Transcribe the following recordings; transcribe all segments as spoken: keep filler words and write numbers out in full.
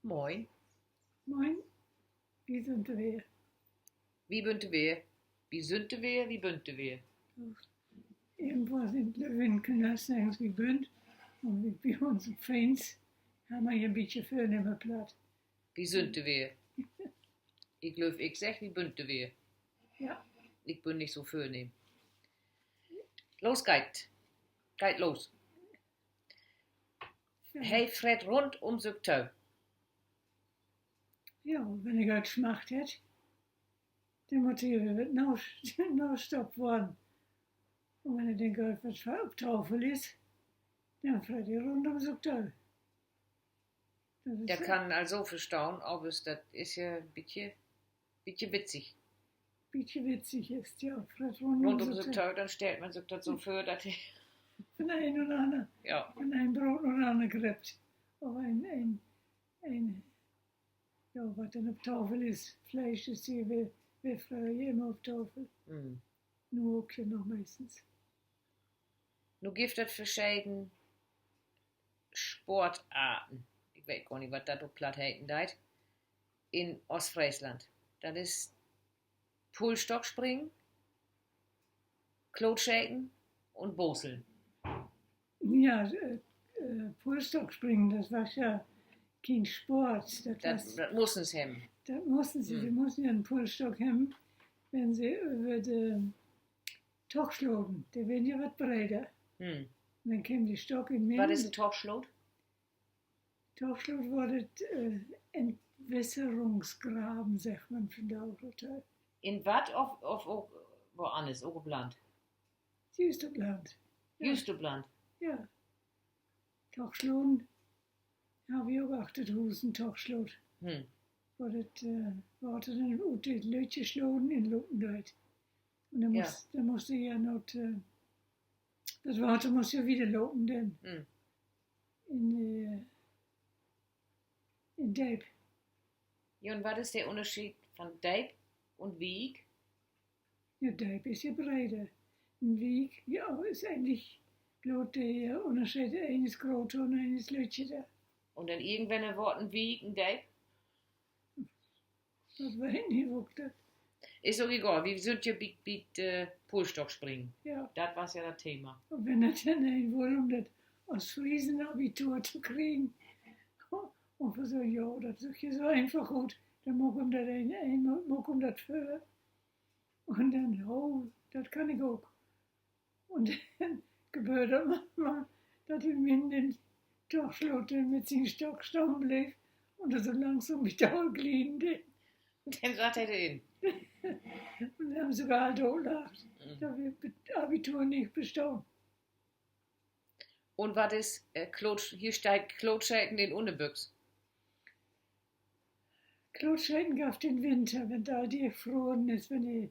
Moin. Moin. Wi sünd d'r weer. Wi bünt d'r weer. Wi sünd d'r weer, wi bünt d'r weer. Irgendwo sünd Löwen, Knöstens, wi bünt. Un wi, bi uns op Feens hebbt wi en bietje vörnehmer Platt. Wi sünd d'r weer. Ik glööv, ik segg, wi bünt d'r weer. Ja. Ik bün nich so vörnehm. Los geiht. Geiht los. He frett rund um sük to. Ja, wenn he Geld smacht hett, denn mutt he weer wat na-, nastoppt worrn. Un wenn he denn Geld, wat op Tafel is, denn frett he rund um sük to. Dat kann een al so verstahn, aver dat is ja bietje, bietje witzig. Bietje witzig is, ja, frett rund um sük to, denn stellt man sük dat so vör, dat he von een un anner, ja, von een Broot un anner grippt. Of een, een, een, ja, wat denn op Tafel is. Fleesch is hier weer, weer fröher immer op Tafel. Nu ok ja noch meestens. Nu gifft dat verscheden Sportarten. Ik weet gor nich, wat dat op Platt heten deit. In Oostfreesland. Dat is Pullstockspringen, Klootscheten un Boßeln. Ja, äh, äh, Pullstockspringen, dat was ja keen Sport. Dat, dat mussen se hebben. Dat mussen se, se mussen ja en Pullstock hebben, wenn se över de Toch sloten. De weren ja wat breder. Denn keem de Stock in Midden. Wat is en Tochsloot? Tochsloot wor dat, äh, Entwässerungsgraben, seggt man vandaag dorto. In wat of, of ok woanners, ok op Land? Jüst op Land. Jüst op Land. Ja. Tochsloten harr wi ok achter dat Huus, en Tochsloot. Wo dat, äh, Water denn ut de lüttje Sloten inlopen deit. Un denn muss, denn muss de ja na, äh, dat Water muss ja wiederlopen denn. In, äh, in Deep. Ja, un wat is de Ünnerscheed van Deep un Wiek? Ja, Deep is ja breder. En Wiek, ja, is egentlich bloot de, äh, Ünnerscheed, een is groter un een is lüttjeder. Un denn irgendwenn word en Wiek en Deep? Dat weet ik nich, wo ik dat... Is ok egal, wi sünd ja bi, bi, äh, Pullstockspringen. Ja. Dat was ja dat Thema. Un wenn dat denn een wull, um dat Oostfresen-Abitur to kriegen, un wi so, ja, dat süht ja so eenfach ut, denn maak em dat een, een, maak em dat vör. Un denn, oh, dat kann ik ok. Un denn geböör dat manchmal, dat he midden in Tochsloot mit sien Stock stahn bleev un dor so langsam bi daal glieden dee. Denn satt he dor in. Un denn hebben se sogor all dootlacht, dat wi Abitur nich bestahn. Un wat is, äh, Kloot-, hier steiht Klootscheten in Ünnerbüx. Klootscheten gaff dat in Winter, wenn dat all dichtfroren is, wenn de,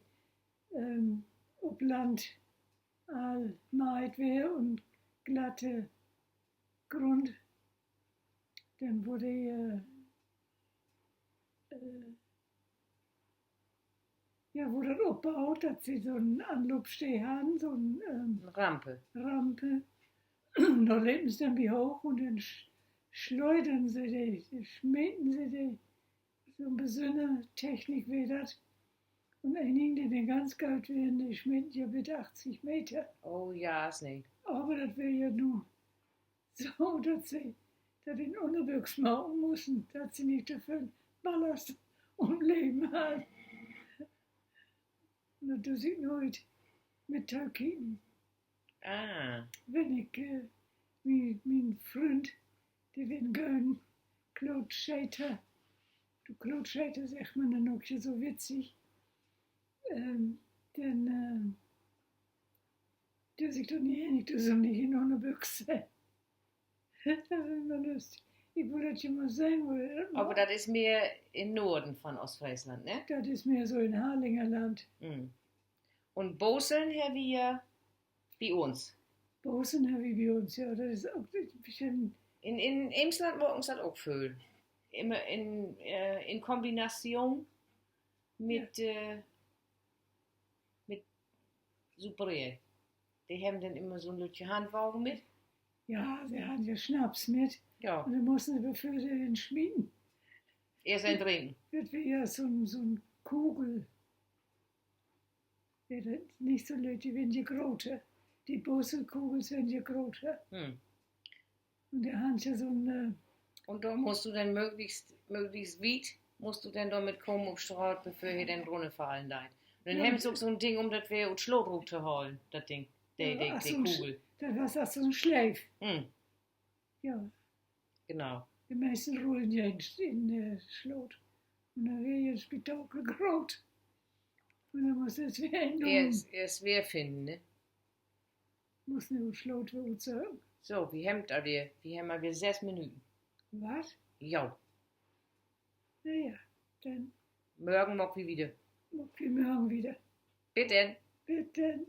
ähm, op Land all meiht weer un glatte Grund, denn wurr de, äh, äh, ja, wurr dat opbaut, dat se so'n Anloopstee harrn, so'n, ähm, Rampe. Rampe. Dor lepen se denn bi hooch un denn sch-, sleudern se de, smeten se de, so'n besünnere Technik weer dat. Un enigen, de denn ganz goot weren, de smeten ja bit achtzig Meter. Oh ja, is nich. Aver dat weer ja nu so, dat se dat in Ünnerbüx maken mussen, dat se nich to vööl Ballast üm Leven harrn. Un dat dee sik nooit mit tokieken. Wenn ik, äh, mi-, mien Fründ, de weer en göön Klootscheter. Du, Klootscheter seggt man denn ok ja so witzig. Ähm, denn, äh, dee sik dor nich hennig, dee sall nich in Ünnerbüx. Dat weer man lustig. Ik wull dat ja mal sehn, wo dat... Aver dat is mehr in Noorden van Oostfreesland, ne? Dat is mehr so in Harlingerland. Un Boßeln harr wi ja bi uns. Boßeln harr wi bi uns, ja. Dat is ok en bietje... In, in Emsland maken se dat ok vööl. Immer in, äh, in Kombination mit, äh, mit Superé. De hebben denn immer so'n lüttje Handwagen mit. Ja, se harrn ja Snaps mit. Ja. Un denn mussen se, bevör se den smieten, Eerst een drinken. Dat weer ja so'n, so'n Kugel. Ja, dat nich so lütt, de weren ja groter. De Busselkugels weren ja groter. Un de harrn ja so'n, äh, un dor musst du denn mööglichst, mööglichst wiet musst du denn dormit kamen op Straat, bevör he denn runnerfallen deit. Un denn hebben se ok so'n Ding, üm dat weer ut Sloot rut to halen, dat Ding. De, de, de Kugel. Dat was as so'n Sleev. Ja. Genau. De meisten rullen ja in, in, äh, Sloot. Un denn weer je en Spektakel groot. Un denn musst du dat weer, eerst weer finnen, ne? Musst nu Sloot weer utsöken. So, wi hebben al weer, wi hebben al weer sess Minuten. Wat? Jo. Na ja, denn mörgen maakt wi wieder. Maakt wi mörgen wieder. Bit denn. Bit denn.